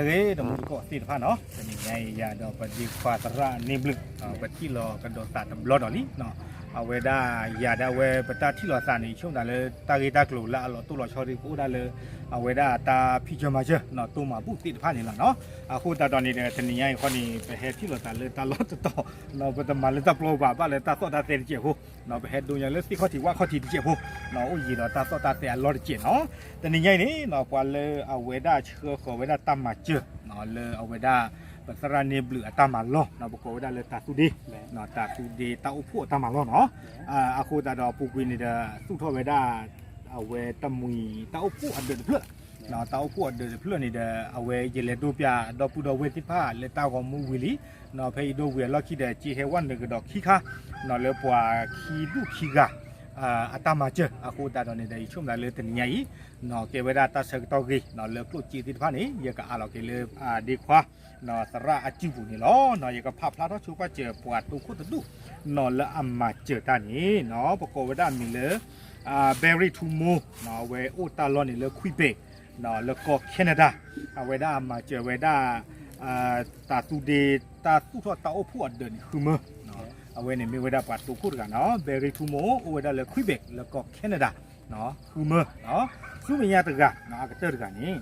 ဂ့ၤ တမူတကိးသ့ၣ်တဖၣ်နီၤ, တနံၤညါအံၤ ယၤဒီးပဒ့ခွါသရၣ်န့ၢ်ဘျုး ပထံၣ်လိာ်ကဒီးသးတဘျီဒီးလံနီၤ. အဝဲဒၣ်ယၤဒီးအဝဲပတၢ်ထံၣ်လိာ်သးန့ၣ် ယဆိကမိၣ်သးလၢတၢ်ဂ့ၢ်တၢ်ကျိၤလၢအလီၤတိၢ်လီၤဆီဒ် ပအိၣ်ဒၣ်လၢ အဝဲဒၣ်တၢ်ဖံးစၢၤမၤစၢၤ တိၢ်မၤဘူၣ်သ့ၣ်တဖၣ်န့ၣ်လီၤနီၤ. အဃိသတးဒီးန့ၣ်ဒီး တနံၤညါအံၤဃီန့ၣ် ပဟဲထံၣ်လိာ်သးလၢတၢ်လီၢ်တတီၤ ပတမၤလၢတၢ်ပျီဘၣ် ဘၣ်လၢတၢ်သီၣ်တၢ်သဲတစဲးဖိ ပဟဲဒိးညါလၢသ့ၣ်ခီၣ်ထံးဝၣ်ခီၣ်ထံးတစဲးဖိ အိၣ်ယံၤဒီးတၢ်သီၣ်တၢ်သဲအလီၢ်တစဲးနီၤ. တနံၤညါအံၤန့ၣ် ပှၤလၢအဝဲဒၣ်ဆှၢဃီၤဝဲဒၣ်တၢ်မၤစၢၤ လၢအဝဲဒၣ် ပသရၣ်န့ၢ်ဘျုးအတၢ်မၤလီၢ် ပကိးဝဲဒၣ်လၢတၤသူဒ့ တၤသူဒ့တၢ်အိၣ်ဖှိၣ်အတၢ်မၤလီၢ်နီၤ. အဃိသတးဒီးပူၤကွံာ်န့ၣ်ဒီး သူၣ်ထီၣ်ဝဲဒၣ် အဝဲတမှံၤတၢ်အိၣ်ဖှိၣ်အဒၢးတဖျၢၣ် တၢ်အိၣ်ဖှိၣ်အဒၢးတဖျၢၣ်န့ၣ်ဒီး အဝဲယလဲၤဒိပၠးဒီပုၢ်ဒီဝဲၢ်သ့ၣ်တဖၣ်လၢတၢ်ဂီၤမူဝံၤလံနီၤ. ဖဲယဒိဝံၤအလီၢ်ခံဒီး က့ဟဲဝဲနုာ်ကဒီးခံခါနီၤ လၢပှၤခံဒူၣ်ခံဂၤ အတၢ်မၤစၢၤ အဃိသတးဒီးန့ၣ်ဒီး ယဆိကမိၣ်သးလၢတနံၤညါအံၤ ကဲဝဲဒၣ်တၢ်ဆၢကတီၢ်ဂ့ၤနီၤ လၢကျိၣ်စ့သ့ၣ်တဖၣ်န့ၣ် ယကအးလီၤက့ၤလၢ ဒ့ခွါ သရၣ်အစုပူၤန့ၣ်လီၤ. ယကဖးဖျါထီၣ်ဆိပာ်စၢၤပှၤတိခိၣ်တဒူၣ်နီၤ လၢအမၤစၢၤတၢ်န့ၣ်နီၤ ပကိးဝဲဒၣ်အမံၤလၢ Barry Trumeau အဝဲအိၣ်တၢ်လီၢ်န့ၣ်လၢ Quebec လၢကီၢ် Canada အဝဲဒၣ်အမၤစၢၤဝဲဒၣ် တၤသူဒ့ တၢ်သူၣ်ထီၣ်တၢ်အိၣ်ဖှိၣ်အဒၢးန့ၣ် ဃုမၢ အဝဲန့ၣ်မ့ၢ်ဝဲဒၣ်ပှၤတိခိၣ်တဂၤနီၤ Barry Trumeau အိၣ်ဝဲဒၣ်လၢ Quebec လၢကီၢ် Canada ဃုမၢ ဆူမဲာ်ညါတဂၤ အကတၢၢ်တဂၤန့ၣ်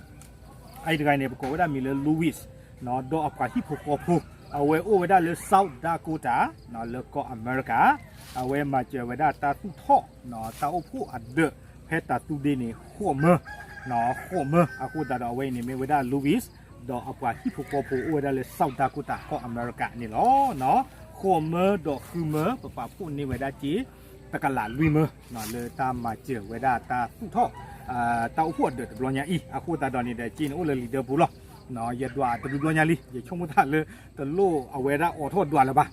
အအံၤတဂၤန့ၣ် ပကိးဝဲဒၣ်မံၤလၢ Louis ဒီးအပှၤဟံၣ်ဖိဃီဖိ အဝဲအိၣ်ဝဲဒၣ်လၢ South Dakota လၢကီၢ်အမဲရကၤ အဝဲမၤစၢၤဝဲဒၣ်တၢ်သူၣ်ထီၣ် တၢ်အိၣ်ဖှိၣ်အဒၢး ဖဲတၤသူဒ့န့ၣ် ဃိးမၢ ဃိးမၢ အဃိသတးဒီးအဝဲအံၤန့ၣ်မ့ၢ်ဝဲဒၣ် Louis ဒီးအပှၤဟံၣ်ဖိဃီဖိအိၣ်ဝဲဒၣ်လၢ South Dakota ကီၢ်အမဲရကၤန့ၣ်လီၤ. ဃိးမၢဒီးဃုမၢ ပပာ်ဖှိၣ်န့ၢ်ဝဲဒၣ်စ့ တကလးလွံၢ်မၢ လၢတၢ်မၤစၢၤဝဲဒၣ်တၢ်သူၣ်ထီၣ် တၢ်အိၣ်ဖှိၣ်အဒၢးတဘျီညါအံၤ အဃိသတးဒီးန့ၣ်ဒီး စ့န့ၣ်အိၣ်လၢလံာ်ဒၢပူၤလီၤ. ယဒွးတဘျီဘျီညါလံ ယဆိကမိၣ်သးလၢ တလိၣ်အဝဲဒၣ်အိးထီၣ်ဒွးလၢၤဘၣ်.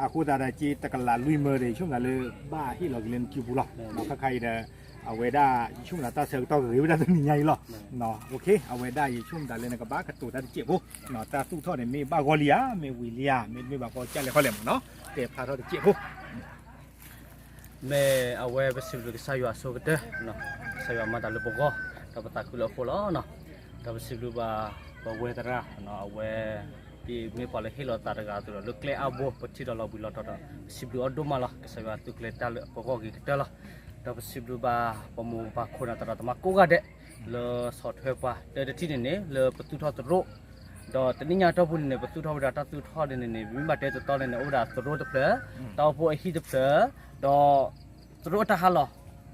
အဃိသတးဒီးစ့တကလးလွံၢ်မၢဒီး ယဆိကမိၣ်သးလၢ ဘၣ်ဟ့ၣ်လီၤက့ၤလၢနစုပူၤလီၤ. ခါခါအံၤဒီး အဝဲဒၣ်ယဆိကမိၣ်သးတၢ်ဆၢကတီၢ်ဂ့ၤဝဲဒၣ်တနံၤညါအံၤလီၤ. အဝဲဒၣ်ယဆိကမိၣ်သးလၢနကဘၣ်ကတိၤတၢ်တစဲးဖိ တၢ်သူၣ်ထီၣ်န့ၣ်မ့ၢ်ဘၣ်ဂီၢ်လံဧါ မ့ၢ်ဝံၤလံဧါ မ့တမ့ၢ်ဘၣ်ကီကၢ်လဲၣ်ခီလဲၣ်မ့ၢ်နီၤ တဲဖျါထီၣ်တစဲးဖိ မ့ၢ်အဝဲပစံးဘျုးကစၢ်ယွၤအဆိကတၢၢ်, ကစၢ်ယွၤမၤတၢ်လၢပဂီၢ်, ဒီးပသးခုလၢအဃိလီၤ. ဒီးပစံးဘျုးဘၣ် ပဝဲသရၣ်, အဝဲ မ့ၢ်ပှၤလၢဟ့ၣ်လီၤသးတဂၤအသိးဒီး လၢကျဲအါဘိ ပထံၣ်ဒီးလီၤဘှံးလီၤတီၤဒီး ပစံးဘျုးအီၤဒိၣ်မးလီၤ. ကစၢ်ယွၤသုကျဲၤတၢ်လၢပဂီၢ်ဂ့ၤကတၢၢ်လီၤ. ဒီးပစံးဘျုးဘၣ် ပမိၢ်ပၢ်ခိၣ်နၢ်သရၣ်သမါကိးဂၤဒဲး လၢဆီၣ်ထွဲပှၤ တၢတထံၣ်န့ၣ်န့ၣ် လၢပသူၣ်ထီၣ်သရိာ် ဒီးတနံၣ်ညါအတီၢ်ပူၤန့ၣ်န့ၣ် ပသူၣ်ထီၣ်ဝဲဒၣ်တၢ်သူၣ်ထီၣ်န့ၣ်န့ၣ်န့ၣ် ပမ့ၢ်ဘၣ်တဲတတီန့ၣ်န့ၣ် အိၣ်ဝဲဒၣ်သရိာ်တဖျၢၣ်, တၢ်အိၣ်ဖှိၣ်အဟံၣ်တဖျၢၣ်, ဒီးသရိာ်အတၢ်ဟးလီၤ.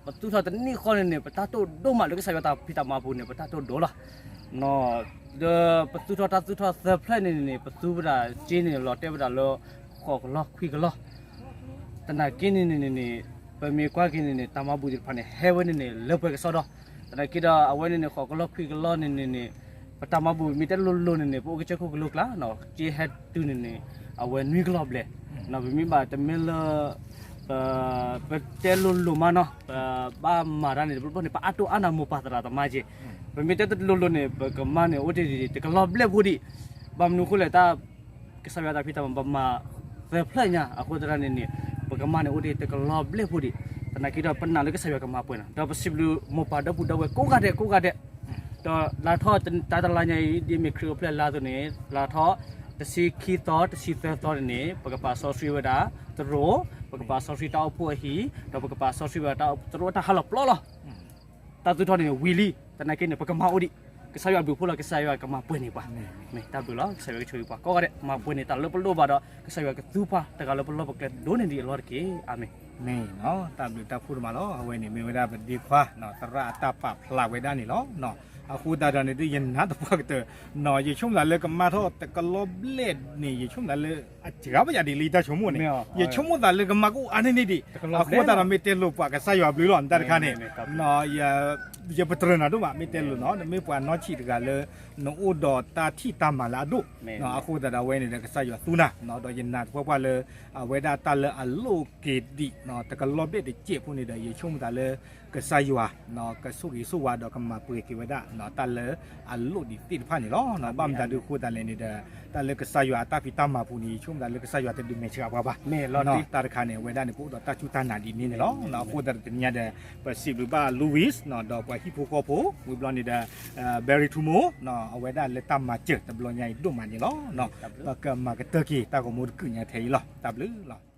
ပသူၣ်ထီၣ်တနံၣ်ဃီန့ၣ်န့ၣ် ပတၢ်တိၢ်ဒိၣ်မးလၢကစၢ်ယွၤတၢ်ဖံးတၢ်မၤပူၤန့ၣ် ပတၢ်တိၢ်ဒိၣ်လီၤ. ဒီးပသူၣ်ထီၣ်တၢ်သူၣ်ထီၣ်သၢဖျၢၣ်န့ၣ်န့ၣ် ပသူဝဲဒၣ်စ့န့ၣ်လီၤတဲာ်ဝဲဒၣ်လၢ ဃိးကလီၢ်ခွံကလီၢ် သနာ်က့န့ၣ်န့ၣ်န့ၣ် ပမ့ၢ်ကွၢ်က့ၤန့ၣ်န့ၣ် တၢ်မၤဘူၣ်သ့ၣ်တဖၣ်န့ၣ် ဟဲဝဲန့ၣ်န့ၣ် လၢပှဲၤကစီဒီ, သနာ်က့ဒီး အဝဲန့ၣ်န့ၣ် ဃိးကလီၢ်ခွံကလီၢ်န့ၣ်န့ၣ်န့ၣ် ပတၢ်မၤဘူၣ်မ့ၢ်တဲလိၤလိၤန့ၣ်န့ၣ် ပအိၣ်ကစၢၢ်ခိၣ်ကလိကျါ, စ့ဟဲတုၤန့ၣ်န့ၣ် အဝဲနွံကလီၢ်ဘျဲၣ်, ပမ့ၢ်ဘၣ်တမ့ၢ်လၢ ပတဲလိၤလိၤမးနီၤ, ပဘၣ်မၤတၢ်န့ၣ် တဘျီဘျီန့ၣ် ပအါတိၢ်အါနးမိၢ်ပၢ်သရၣ်သမါက့, ပမ့ၢ်တဲတလိၤလိၤန့ၣ် ပကမၤန့ၣ် အိၣ်တ့ၢ်တကလီၢ်ဘျဲၣ်ဖိဒံး, ဘၣ်မနုၤအဃိလဲၣ် တၢ် ကစၢ်ယွၤတၢ်ဖံးတၢ်မၤ ပမၤသၢဖျၢၣ်ညါ အဃိသတးန့ၣ်န့ၣ် ပကမၤန့ၣ်အိၣ်တ့ၢ်တကလီၢ်ဘျဲၣ်ဖိဒံး, သနာ်က့ဒီး ပနာ်လၢကစၢ်ယွၤကမၤပှဲၤနီၤ, ဒီးပစံးဘျုးမိၢ်ပၢ်ဒီပုၢ်ဒီဝဲၢ်ကိးဂၤဒဲးကိးဂၤဒဲး, ဒီးလါထီၣ်တၢ်တလါညါအံၤ ဒ်မ့ၢ်ခရံာ်အိၣ်ဖျဲၣ်လါအသိးန့ၣ် လါထီၣ် တဆံခံသီ တဆံသၢသီန့ၣ်န့ၣ် ပကပာ်စီဆှံဝဲဒၣ်သရိာ်, ပကပာ်စီဆှံတၢ်အိၣ်ဖှိၣ်အဟံၣ်, ဒီးပကပာ်စီဆှံဝဲဒၣ်သရိာ်အတၢ်ဟးလီၤပျီလီၤ. တၢ်သူၣ်ထီၣ်န့ၣ်ဝံၤလံ, သနာ်က့န့ၣ် ပကမၤအိၣ်ဒံး, ကစၢ်ယွၤဘျုးဖှိၣ်လီၤ, ကစၢ်ယွၤကမၤပှဲၤန့ၢ်ပှၤ, မ့ၢ်တၢ်ဘျုးလီၤ, ကစၢ်ယွၤကဆိၣ်ဂ့ၤပှၤကိးဂၤဒဲး, မၤပှဲၤန့ၢ်တၢ်လၢပလိၣ်ဘၣ်ဒီး ကစၢ်ယွၤကသူပှၤတဂၤလၢပလီၢ်ပကျဲဒိၣ်န့ၢ်ဒံးအလီၢ်တက့ၢ်, အၤမ့ၣ်. မ့ၢ်နီၤ, တၢ်ဘျုးတၢ်ဖှိၣ်တမးလီၤ, အဝဲန့ၣ်မ့ၢ်ဝဲဒၣ်ပဒ့ခွါ သရၣ်အတၢ်ပာ်ဖျါဝဲဒၣ်န့ၣ်လီၤ. အဃိသတးဒီးန့ၣ် ဒ်ယနာ်သပှၢ်ကတၢၢ်, ယဆိကမိၣ်သးလၢကမၤထီၣ်တကလီၢ်ဘျဲၣ်န့ၣ် ယဆိကမိၣ်သးလၢ အစှၤဘၣ်ယၤဒ်လၢယတၢ်ဆိကမိၣ်န့ၣ်, ယဆိကမိၣ်သးလၢကမၤကအိၣ်အါန့ၢ်န့ၢ်ဒံး, အဃိသတးဒီးမ့ၢ်တဲလိၤပှၤကစၢ်ယွၤဘျုးလီၤ, တၢ်တခါန့ၣ် ယပတြၢၤနၤဒိၣ်မး, မ့ၢ်တဲလိၤနီၤ, နမ့ၢ်ပှၤနီၢ်ဆံးတဂၤလၢ နအိၣ်ဒီးတၢ်ထံၣ်တၢ်မၤလၢအဒိၣ်, အဃိသတးဒီးအဝဲန့ၣ်ဒီး ကစၢ်ယွၤသူနၤ, ဒီးယနာ်သပှၢ်ပှၢ်လၢ အဝဲဒၣ်တၢ်လၢအလိၣ်က့ၤဒံး တကလီၢ်ဘျဲၣ်တစဲးဖိန့ၣ်ဒီး ယဆိကမိၣ်သးလၢ ကစၢ်ယွၤ ကဆိၣ်ဂ့ၤဆိၣ်ဝါဒီးကမၤပှဲၤက့ၤဝဲဒၣ် တၢ်လၢအလိၣ်ဒံးသ့ၣ်တဖၣ်န့ၣ်လီၤ. ဘၣ်မတၤဒုးအဃိသတးလဲၣ်န့ၣ်ဒီး တၢ်လၢကစၢ်ယွၤအတၢ်ဖံးတၢ်မၤပူၤန့ၣ် ယဆိကမိၣ်သးလၢကစၢ်ယွၤတဒုးမဲာ်ဆှးပှၤဘၣ်. တၢ်တခါန့ၣ် အဝဲဒၣ်န့ၣ် ကအိၣ်ဒီးတၢ်စူၢ်တၢ်နာ်ဒ်န့ၣ်န့ၣ်လီၤ. အဃိသတးတနံၤညါဒီး ပစံးဘျုးဘၣ် Louis ဒီးပှၤဟံၣ်ဖိဃီဖိ ဝံၤဘျီန့ၣ်ဒီး Barry Tumor အဝဲဒၣ်လၢတၢ်မၤစၢၤတဘျီညါအံၤဒိၣ်မးန့ၣ်လီၤ. ပကမၤကတၢၢ်က့ၤတၢ်ဂီၤမူတကုာ်ညါထဲအံၤလီၤ. တၢ်ဘျုးလီၤ.